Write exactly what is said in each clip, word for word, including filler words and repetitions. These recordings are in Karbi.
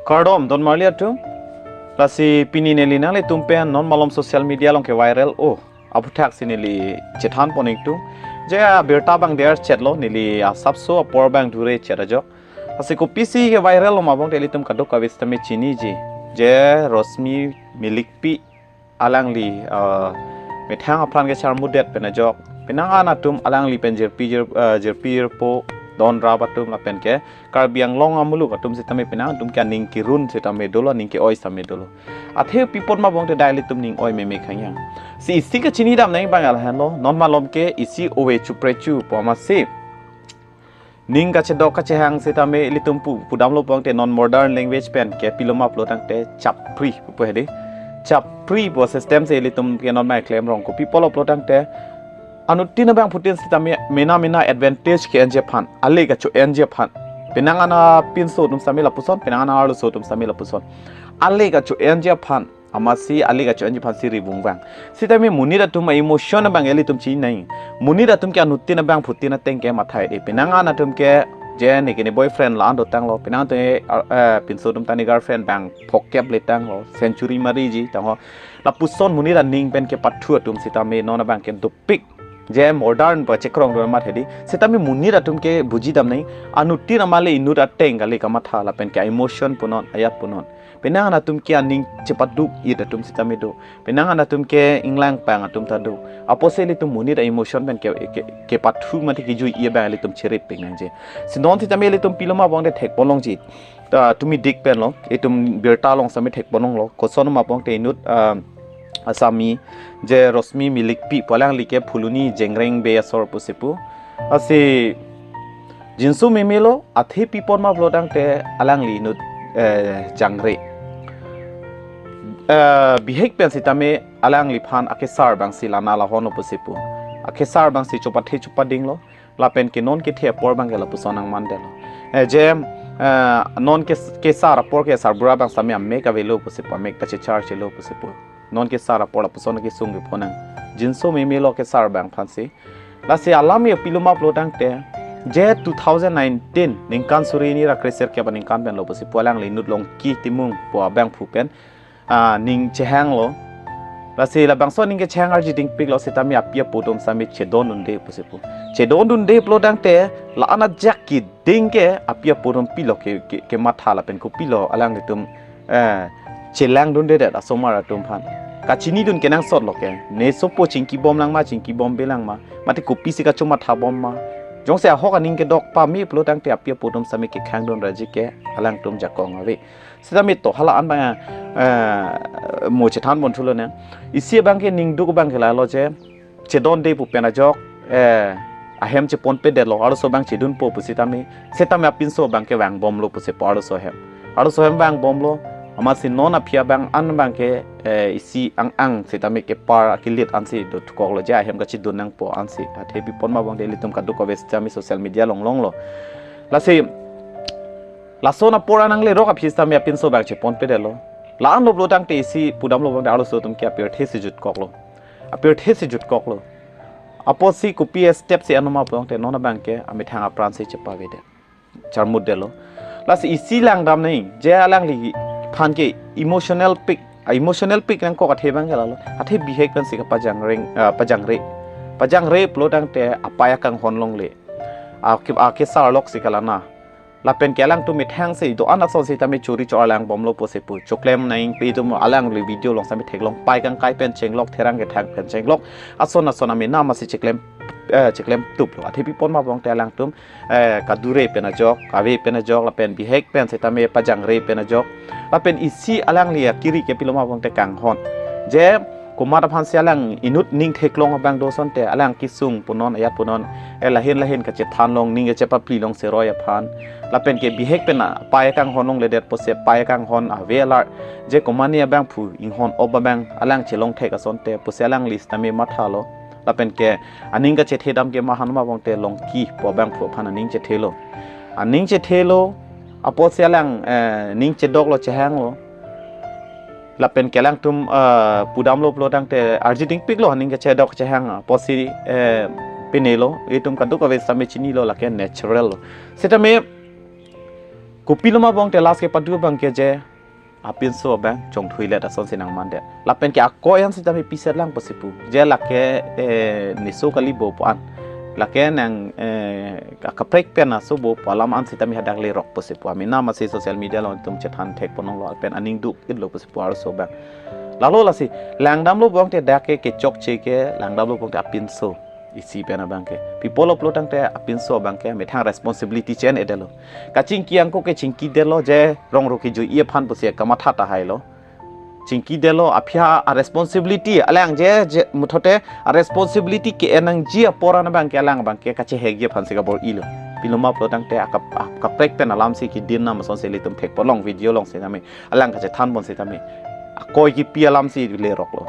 Kardom don marli atum. Lasi pini neli nanglitum pen non malom social media along ke viral o aphuthak si neli chethan pon ingtung. Je abirta abang der chet lo, neli asapso apor abang dure chet ajok. Lasi kopisi ke viral lo ma abang te ilitum kadokave sitame chiniji. Je Rosmi Milikpi alangli, ah, methang apran ke charmudet pen ajok. Penang an atum alangli pen jirpi jir, ah, jirpi jirpo don rap atum lapen ke Karbi Anglong amuluk atum sitame penang atum ke aning kirun sitame dolo, aning ke-oi sitame dolo. Athe pi apot ma abang te dai ilitum ning oi meme khangyang. Si isi kachini dam nang abang lahenlo, non malom ke isi ove chupre chu pu amatsi ning kachedok kachehang sitame ilitum pu, pudamlo abang te non modern language pen ke pilo ma pulo tangte chapri pu hedi. Chapri pu system si ilitum ke non mai klem rong, kopi apotlo pulo tangte anuttin abangphutin sitame mena mena advantage ke-enji aphan, ale kacho-enji aphan. Penang an apinso atum sitame lapuson, penang an arloso atum sitame lapuson. Ale kacho-enji aphan, amatsi ale kacho-enji aphan si ri vungvang. Sitame monit atum a-emotion abang ilitum chinine. Monit atum ke anuttin abangphutin ateng ke mathai de. Penang an atum ke je ne ke ne boyfriend la-an dotanglo, penang atum ke, eh, pinso atum ta ne girlfriend abang phokep letanglo, century mariji tangho. Lapuson monit aning pen kepathu atum sitame non abang ke dopik. Je modern pachekrong do amat hedi. Sitame monit atum ke buji dam nang. Anuttin amale inut ateng kali kamatha lapen ke emotion punon, ayat punon. Penang an atum ke aning chepaduk-it atum sitame do. Penang an atum ke inglangpang atum ta do. Apotsi ilitum monit a-emotion pen ke, ke, kepathu mati kejui-i abang ilitum cherip peng nangji. Si non sitame ilitum pilo ma abang te thek pon longji. Ta tumi dik pen lo, itum birta along sitame thek pon longlo. Koson ma abang te inut, ah, asami, je Rosmi Milikpi pu alangli ke Phuloni Jengreng Bey asor pusi pu. Lasi jinso meme lo, athe pi apot ma pulo tangte alangli inut, eh, jangre. Eh, bihek pen sitame alangliphan akesar abang si lana lahon lo pusi pu. Akesar abang si chopathe chopading lo. Lapen ke non kethe apor abang ke lapuson nangman detlo. Eh, je, eh, non ke, kesar apor ke sarbura abang sitame amek avelo pusi pu, amek ta chechar chelo pusi pu. Non kesar apor lapuson kesung ke phonang. Jinso meme lo kesar abang aphan si. Lasi alam ye pilo ma pulo tangte, je two thousand nineteen ningkan suri hini ra kre sirkep aningkan pen lo pusi pu alangli inut Longki Timung pu abangphu pen, ah, ning chehang lo. Lasi labangso aning kechehang arji dingpik lo sitame api apo atum sitame chedondunde pusi pu. Chedondunde pulo tangte la-an ajak keding ke api apo atum pilo ke, ke, kematha lapen kopilo alanglitum, eh, chelangdundedet asomar atum aphan. Kachinidun kenangsot lo ke. Ne sopo chingki bom lang ma, chingki bombe lang ma. Mate kopisi kachomatha bom ma. Jongsi ahok aning kedok pame pulo tangte api apo atum sitame kekhangdun raji ke alangtum jakong ave. Sitame to hala an abang, eh, mo chethan pon thulo ne. Isi abang ke ningduk abang ke lalo je chedonde pu pen ajok, eh, ahem cheponpedetlo, arloso abang chedunpo pu sitame, sitame apinso abang ke vangbomlo pusi pu arloso ahem. Arloso ahem vangbomlo, amatsi non aphi abang an abang ke, eh, isi ang-ang sitame kepar akilit ansi dothukoklo je ahem kachedun nangpo ansi. Athe pi apot ma abang te ilitum kadokave sitame social media along longlo. Lasi lason apor an nangle rok aphi sitame apinso abang cheponpedetlo. La-an lo pulo tangte isi pudamlo abang te arloso atum ke apirthe si jutkoklo. Apirthe si jutkoklo. Apotsi kopi step si anoma pulo tangte non abang ke amethang apran si chepavedet. Charmutdetlo. Lasi isi langdam nang, je alangliphan ke emotional pik, a-emotional pik nangkok athe abang ke lalo. Athe bihek pen si kapajangreng, ah, pajangre. Pajangre pulo tangte apei akanghon longle. Ake, akesar lok si kalana. Lapen ke alangtum methang si do-an ason sitame chori chor alangbomlo pusi pu. Choklem nangpi atum alangli video along sitame theklong, pei kangkai pen chenglok, therang kethang pen chenglok. Ason ason amena masi cheklem, eh, cheklem tuplo. Athe pi apot ma abang te alangtum, eh, kadure pen ajok, kave pen ajok, lapen bihek pen sitame pajangre pen ajok. Lapen isi alangli akiri ke pilo ma abang te kanghon. Je komat aphan si alang inut ning theklong abang do asonte alang kesung punon, ayat punon, eh, lahin lahin kachethan long, ning kachepapli long seroi aphan. Lapen ke bihek pen apei akanghon longledet pusi apei akanghon ave alar. Je komane abangphu inghon op abang alang chelong thek asonte pusi alangli sitame mathalo. Lapen ke aning kachethedam ke ma anoma abang te Longki pu abangphu aphan aning chethelo. Aning chethelo, apotsi alang, eh, ning chedoklo, chehanglo. Lapen ke alangtum, eh, pudamlo pulo tangte arji dingpiklo, aning kachedok chehang apotsi, eh, penelo, itum kadokave sitame chinilo, lake natural lo. Sitame Kopiloma bong te last kepado abang ke je apinso abang chongthuilet ason si nangmandet. Lapen ke akoi an sitame piset lang pusi pu. Je lake, eh, neso kali bo pu an. Lake nang, eh, akaprek pen aso bo pu alam an sitame hadak lerok pusi pu. Amena masi social media along itum chethan thek ponlonglo lapen aning duk-itlo pusi pu arloso abang. Lalo lasi langdamlo bong te dak ke kechokche ke langdamlo bong te apinso isi pen abang ke. Pi apotlo pulo tangte apinso abang ke methang responsibility chen-edetlo. Kachingki angko ke chingkidetlo, je rong ro kejui aphan pusi kamatha tahailo. Chingkidetlo, aphi a responsibility alang je, je muthote a responsibility ke-en nangji apor an abang ke alang abang ke kachehekji aphan si kabor-ilo. Piloma pulo tangte akap-, akaprek pen alam si kedin nam ason si ilitum thek ponlong video along sitame. Alang kachethan pon sitame. Akoi kipi alam si leroklo.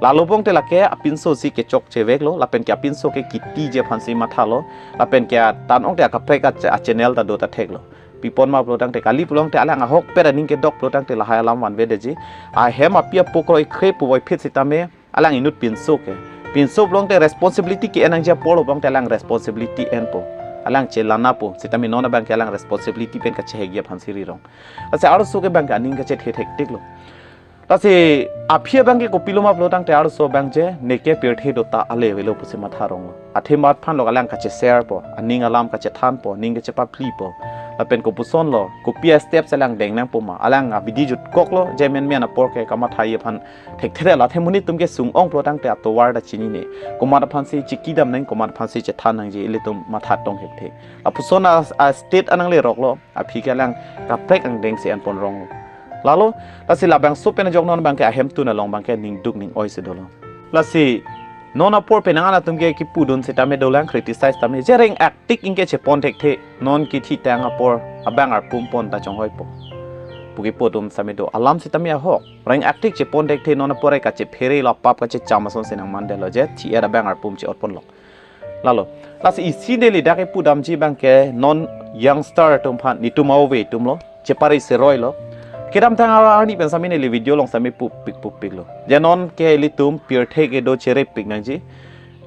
Lalo bong te lake apinso si kechokche veklo, lapen ke apinso ke kitiji aphan si mathalo, lapen ke atan ong te akaprek a, a channel ta do ta theklo. Pi apotma pulo tangte kali pulo tangte alang ahokpet aning kedok pulo tangte lahai alam vanvedetji. Ahem api apo kroikre puvoiphit sitame alang inut pinso ke. Pinso pulo tangte responsibility ke-en nangji apor lo bong te alang responsibility enpo. Alang chelanapo. Sitame non abang ke alang responsibility pen kachehekji aphan si rirong. Lasi arloso ke abang ke aning kachethe thektiklo. Lasi aphi abang ke kopiloma pulo tangte arloso abang je neke pirthe do ta ale avelo pusi matha ronglo. Athema aphan lo alang kache-share po, aning alam kachethan po, ning kachepaphli po. Lapen kopuson lo, kopi a-step si alang deng nangpo ma. Alang abidi jutkoklo, je menmen apor ke kamathai aphan thekthe la, athe monit atum ke sung-ong pulo tangte atovar ta chinine. Komat aphan si chikidam nang, komat aphan si chethan nangji ilitum matha tong thekthe. Lapuson a, a-state an nangleroklo, aphi ke alang kaprek angdeng si enpon ronglo. Lalo, lasi labangso pen ajok non abang ke ahemtun along abang ke ning duk ning oi si dolo. Lasi non apor penang an atum ke kipudun sitame dolang, criticize tame. Je reng aktik ingke chepon thekthe, non kithitang apor abang arpum pon ta chonghoipo pu kipu atum sitame do. Alam sitame ahok. Reng aktik chepon thekthe, non apor ke kachephere lo, pap kachecham ason si nangmandetlo, je thi-et abang arpum che-otponlo. Lalo, lasi isi neli dak kepudamji abang ke non youngster atum aphan, netum ave atum lo, chepari seroilo. Kedamtang arni pen sitame neli video along sitame pupik pupiklo. Je non ke ilitum pirthe kedo cherepik nangji.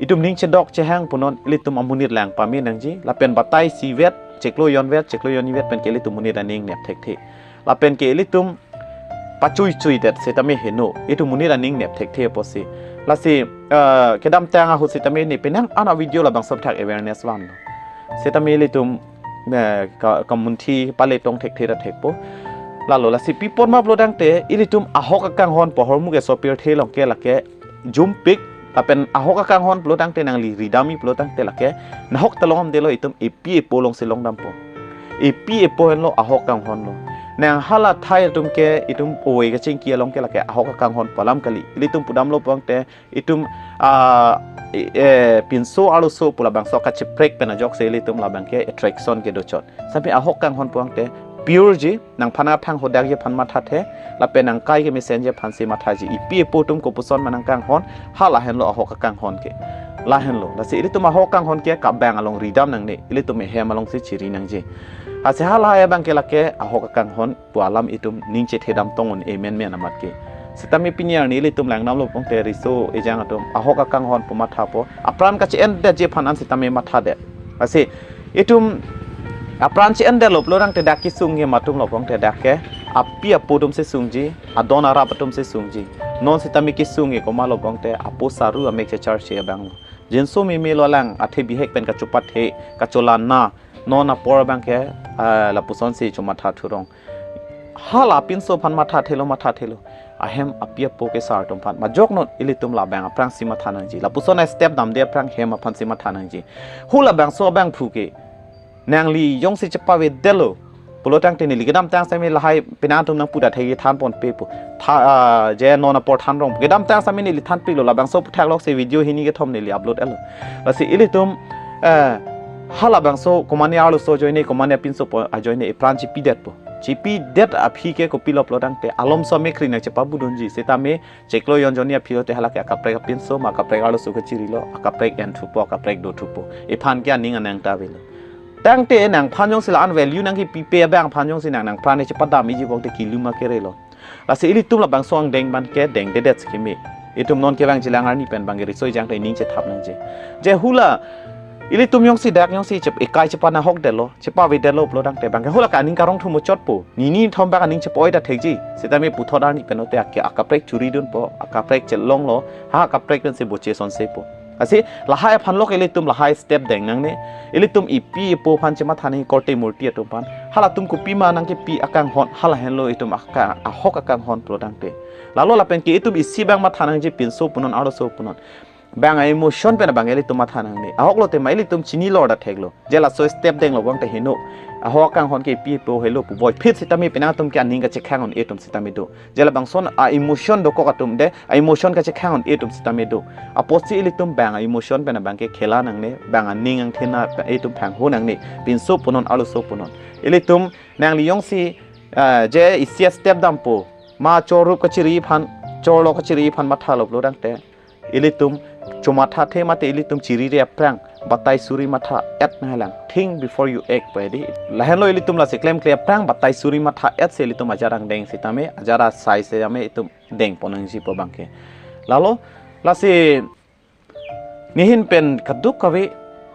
Itum ning chedok chehang pu non ilitum amonit lang pame nangji. Lapen batai isivet, chiklo jonvet, chiklo jonivet pen ke ilitum monit aning nep thekthe. Lapen ke ilitum pachui chuidet sitame heno. Itum monit aning nep thekthe apotsi. Lasi, eh, kedamtang ahut sitame ne penang an a-video labangso athak awareness vanlo. Sitame ilitum, eh, ka, kamunthi pale tong thekthe ta thekpo. Lalo lasi pi apotma pulo tangte ilitum ahok akanghon pu ahormu keso pirthe along ke lake jumpik, lapen ahok akanghon pulo tangte nangli ridamji pulo tangte lake nahok ta longdamdetlo, itum epi epo along si longdampo. Epi epo henlo ahok akanghon lo. Nang hala athai atum ke itum ove kachingki along ke lake ahok akanghon pu alam kali. Ilitum pudamlo pulo tangte itum, ah, e, e, pinso arloso pu labangso kacheprek pen ajok si ilitum labang ke attraction kedo chot. Sitame ahok akanghon pulo tangte pure ji, nangphan aphang hodakji aphan mathathe, lapen nangkai kemesenji aphan si mathaji. Epi epo atum kopuson ma nangkanghon, hala henlo ahok akanghon ke. La henlo. Lasi ilitum ahok akanghon ke kabang along ridam nangne, ilitum ehem along si chiri nangji. Lasi hala abang ke lake ahok akanghon pu alam itum ning chethedam tong un-e menmen amat ke. Sitame pini arni ilitum langdamlo pulo tangte riso ejang atum ahok akanghon pu mathapo. Apran kache-endetji aphan an sitame mathadet. Lasi itum apran che-endetlo pulo tangte dak kesung ke ma atum lo pulo tangte dak ke api apo atum si sungji, adon arap atum si sungji. Non sitame kesung ke komatlo pulo tangte apo saru amek checharche abang lo. Jinso meme lo alang athe bihek pen kachopathe, kacholana, non apor abang ke, ah, lapuson si chomatha thurong. Hala apinso aphan mathathelo, mathathelo. Ahem api apo kesar atum aphan. Majok non ilitum labang aphrang si matha nangji. Lapuson a-step damde aphrang hem aphan si matha nangji. Hu labangso abangphu ke nangli jongsi chepavedetlo pulo tangte neli kedamtang sitame lahai penang atum nangpu ta thek than ponpe pu. Tha, ah, je non apor than rong. Kedamtang sitame neli thanpiklo, labangso aphuthak lok si video hini kethom neli upload-etlo. Lasi ilitum, eh, halabangso komane arloso ajoine, komane apinso apo ajoine epran chepidetpo. Chepidet aphi ke kopilo pulo tangte alomso amekri nangchepabudunji. Sitame chiklo jon jonni aphi lote hala ke akaprek apinso ma akaprek arloso kachirilo, akaprek en thupo, akaprek do thupo. Ephan ke aning anang ta avelo. Tangte nangphan jongsi la-an value nangkepipe abang aphan jongsi nang nangpran chepadamji pulo tangte keluma kerelo. Lasi ilitum labangso angdeng abang ke dengdedet si keme. Itum non kevangji lang arni pen abang ke riso ejang ta ining chethap nangji. Je hu la Ilitum jongsi dak jongsi chep ekai chepan ahok detlo, chepavedetlo pulo tangte bangke hala ke aning karong thumo chotpo. Nini thom bak aning chepa-oi ta thekji. Sitame puthot arni pen ote ake akaprek churi dunpo, akaprek chelonglo, ha akaprek pensi boche sonsepo. Lasi lahai aphan lok ilitum lahai step deng nangne. Ilitum epi epo aphan chematha nangji, korte murti atum aphan. Halatum kopima nangkepi akanghon, hala henlo itum aka ahok akanghon pulo tangte. Lalo lapen ke itum isi abang matha nangji, pinso punon, arloso punon. Bang a-emotion pen abang ilitum matha nangne. Ahok lote ma ilitum chinilo ra theklo. Je laso step denglo pulote heno. Ahok akanghon ke epi epo helo pu voiphit sitame penang atum ke aning kachekhang un-e atum sitame do. Je labangson a-emotion dokok atum de, a-emotion kachekhang un-e atum sitame do. Apotsi ilitum bang a-emotion pen abang ke khela nangne, bang aning angthin na itum phangho nangne, pinso punon, arloso punon. Ilitum nangli jongsi, ah, je isi a-step dampo, ma chor rup kachiri aphan, chor lo kachiri aphan mathalo pulo tangte, ilitum chomathathe mate ilitum chirire aphrang batai suri matha-et nanglang. Think before you act, pu hedi. Lahenlo ilitum lasi klemkle aphrang batai suri matha-et si ilitum ajat angdeng sitame, ajat asai sitame itum dengpon nangjipo bangke. Lalo lasi nehin pen kadokave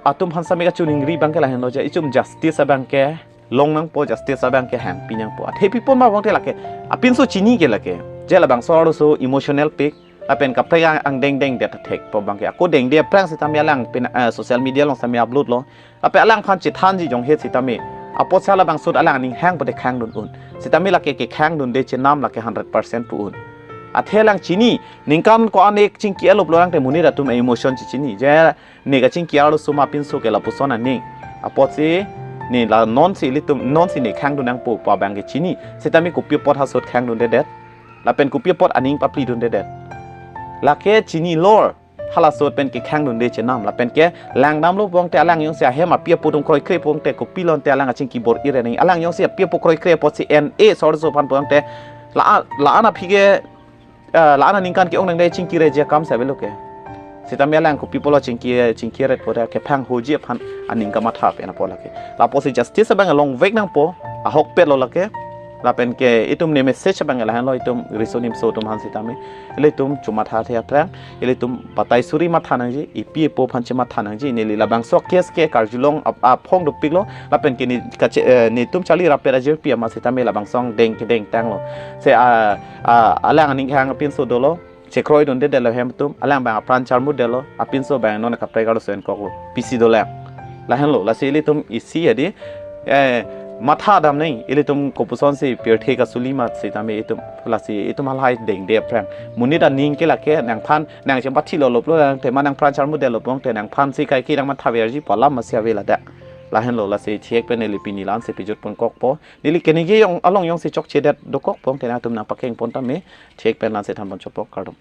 atum aphan sitame kachiningri abangke lahenlo je, itum justice abangke long nangpo, justice abangke hangpi nangpo. Athe pipon ma pulote lake apinso chini ke lake. Je labangso arloso emotional pik, lapen kaprek ang, angdeng dengdet thekpo bangke. Ako dengde aphrang sitame alang pen, eh, social media along sitame upload lo. Lapen alangphan chethanji jonghet sitame, apotsi labangso alang aning hang pote khangdun un. Sitame lake kekhangdunde chenam lake hundred percent pu un. Athe alang chini, ningkan ko-an ne chingki-etlo pulo tangte monit atum emotion chechini. Je ne kachingki arloso ma pinso ke lapuson aning. Apotsi ne la nonsi ilitum, nonsi ne khangdun nangpo pu abangke chini. Sitame kopi apot ha ahut khangdundedet, lapen kopi apot aning papli dundedet, lake chinilo. Hala ahut pen kekhangdunde chenam, lapen ke langdamlo pulote alang jongsi ahem api apo atum kroikre pulote kopilo tangte alang achingki bor-i re nangji. Alang jongsi api apo kroikre apotsi en-e arloso aphan pulote la, la-an aphi ke, eh, la-an aningkan ke-ong nangde chingki reji akam si avelo ke. Sitame alang kopi pulo chingki, chingki ret pote kephanghoji aphan aning kamatha pen apot lake. Lapusi justice abang longvek nangpo, ahokpetlo lake. Lapen ke itum ne message abang lahenlo itum riso nimso atum aphan sitame. Ilitum chomathathe aphrang, ilitum batai suri matha nangji, epi epo aphan chematha nangji, neli labangso case ke karjulong ap-, aphong dopiklo, lapen ke ne kache, eh, netum charli rapet ajirpi ama sitame labangso angdeng kedengtanglo. Se a, a, alang aning hang apinso dolo, chekroidundedetlo hem atum, alang abang apran charmudetlo, apinso abang non kaprek arloso enkoklo, pisi dolang. Lahenlo, lasi ilitum isi hedi, eh, matha dam nangji, ilitum kopusonsi pirthe kasuli ma sitame itum, lasi itum halahai dengde aphrang. Monit aning ke lake nangphan, nang chepathilo lo pulo tangte ma nang pran charmudetlo pulote nangphansi kaike nangmathaverji pu alam masi ave ladak. Lahenlo lasi thek pen neli pini la-ansi pejutpon kokpo. Neli keningje jong along jongsi chokchedet dokok pulote nangtum nangpakengpon tame. Thek pen la-ansi thanpon chokpo, kardom.